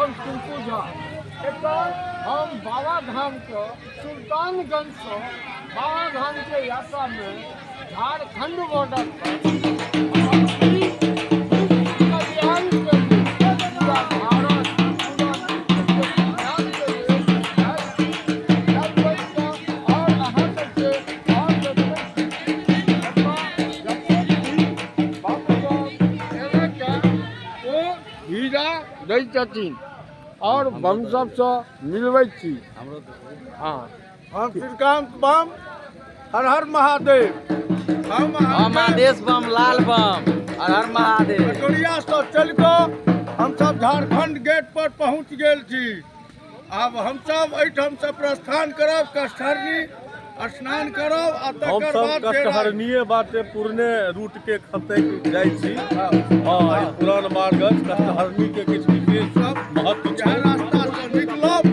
हम टिंकू झा। एतऽ हम बाबा धामके सुल्तानगंजसँ बाबा धामके यात्रामे झारखंड बॉर्डर पर कल्याणके पूरा भारत पूरा विश्वके कल्याणके लेल आयल छी। आओर अहाँ सबके आओर देखबै छी एतऽ जतेक भी बम सब एनाके ओ हीरा दै छथिन आओर बम सबसँ मिलबै छी। हँ, हम श्रीकांत बम, हर हर महादेव। हम हम आदेश बम, लाल बम, हर हर महादेव। कटोरिया से चलि कऽ हमसब झारखंड गेट पर पहुँच गेल छी। आब हमसब एहिठामसँ प्रस्थान करब, कष्टहरनी स्नान करब आ तकर हमसब बाद फेर कष्टहरणीय बाटे पुरने रूट के खतैक जाइ छी। हँ, ई पुरान मार्ग अछि। कष्टहरणी के किछु विशेष सब महत्व इएह छै। रास्तासँ निकलब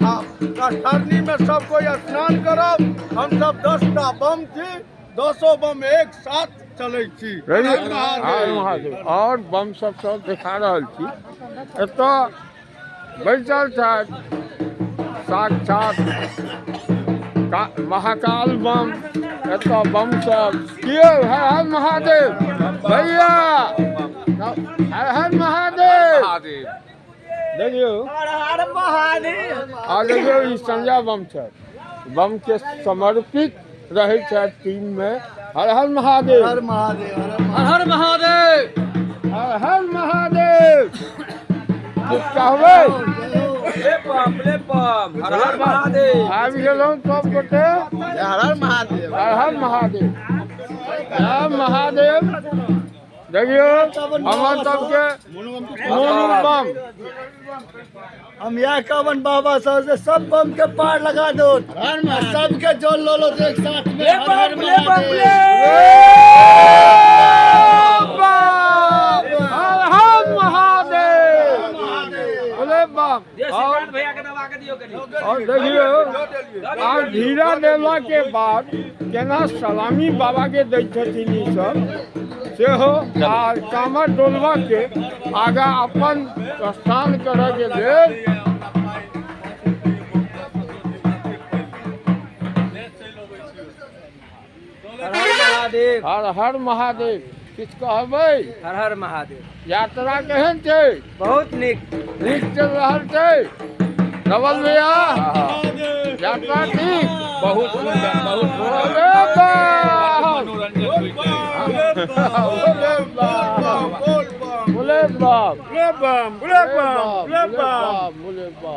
आ कष्टहरनी मे सब कोइ स्नान करब। हमसब 10टा बम छी, 10 बम एक साथ चलै छी। हर हर हर महादेव। महादेव। आओर बम सब देखा रहल छी। एतऽ बैसल छथि साक्षात महाकाल बम। एतऽ बम सब कियो। हर हर महादेव भैया, हर हर महादेव। देखियौ आ देखियौ, ई संजय बम छथि, बम के समर्पित रहै छथि टीम मे। हर हर महादेव, हर महादेव, हर हर महादेव, हर हर महादेव। किछु कहबै? ले बम, ले बम, हर हर महादेव। आबि गेलहुँ सब गोटे। हर हर महादेव, हर हर महादेव, जय महादेव। देखियौ हमर सबके मोनू बम। हम यह कहबन बाबा सर से सब बम के पार लगा दो, सबके जोड़ लो लो एक साथ में। ले बम, ले बम, ले। हर हर महादेव, बोले बाप। और भैया के दबा के दियो कनी। और देखियौ, आ ढीरा देला के बाद केना सलामी बाबा के दै छथिन ई सब सेहो, आ कामर डोलबा के आगा अपन प्रस्थान करऽ के लेल। हर हर महादेव, हर हर महादेव। किछु कहबै? हर हर महादेव। यात्रा केहन छै? बहुत नीक, नीक चलि रहल छै। नवल भैया, यात्रा ठीक? बहुत सुंदर, बहुत बोले बाप, मनोरंजन बोले बाप, बोले बाप, बोले बम, बोले बम, बोले बम। बोले बाप।